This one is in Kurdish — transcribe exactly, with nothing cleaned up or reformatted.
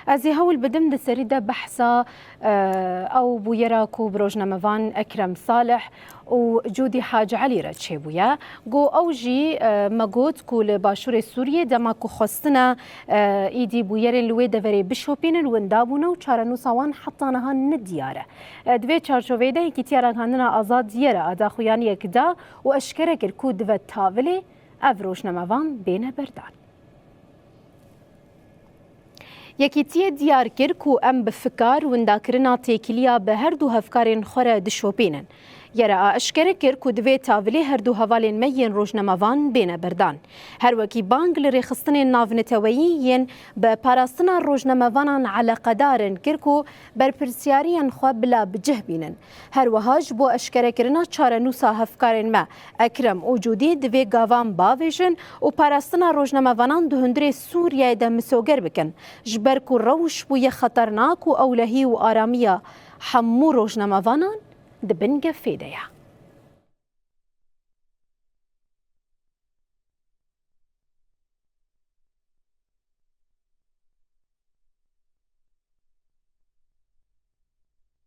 Ez ê hewl bidim di serî de behsa, e, ew bûyera ku bi rojnamevan Ekrem Salih û Cûdî Hac Elî re çêbûye. Got ew jî, e, me got ku li Başûrê Sûriyê dema ku xwestine, e, êdî bûyerên li wê deverê bişopînin, winda bûne û çarenûsa wan heta niha ne diyar e. E, di vê çarçoveyê de Yekîtiya Ragihandina Azad Yere a daxuyaniyek da û eşkere kir ku dive tavilê ev rojnamevan bêne berdan. Yekîtiyê diyar kir ku em bi fikar, windakirina têkiliya bi her du hevkarên xwe re dişopînin. Yere a eşkere kir ku divê tavilê her du hevalên me yên rojnamevan bêne berdan. Her wekî bang li rêxistinên navneteweyî yên bi parastina rojnamevanan eleqedar in kir ku berpirsyariyên xwe bila bi cih bînin. Her wiha ji bo eşkerekirina çarenûsa hevkarên me Ekrem û Cûdî divê gavan bavêjin û parastina rojnamevanan di hundirê Sûriyeyê de misoger bikin, ji ber ku rewş bûye xeternak û ewlehî û aramiya hemû rojnamevanan di bin gefê de ye.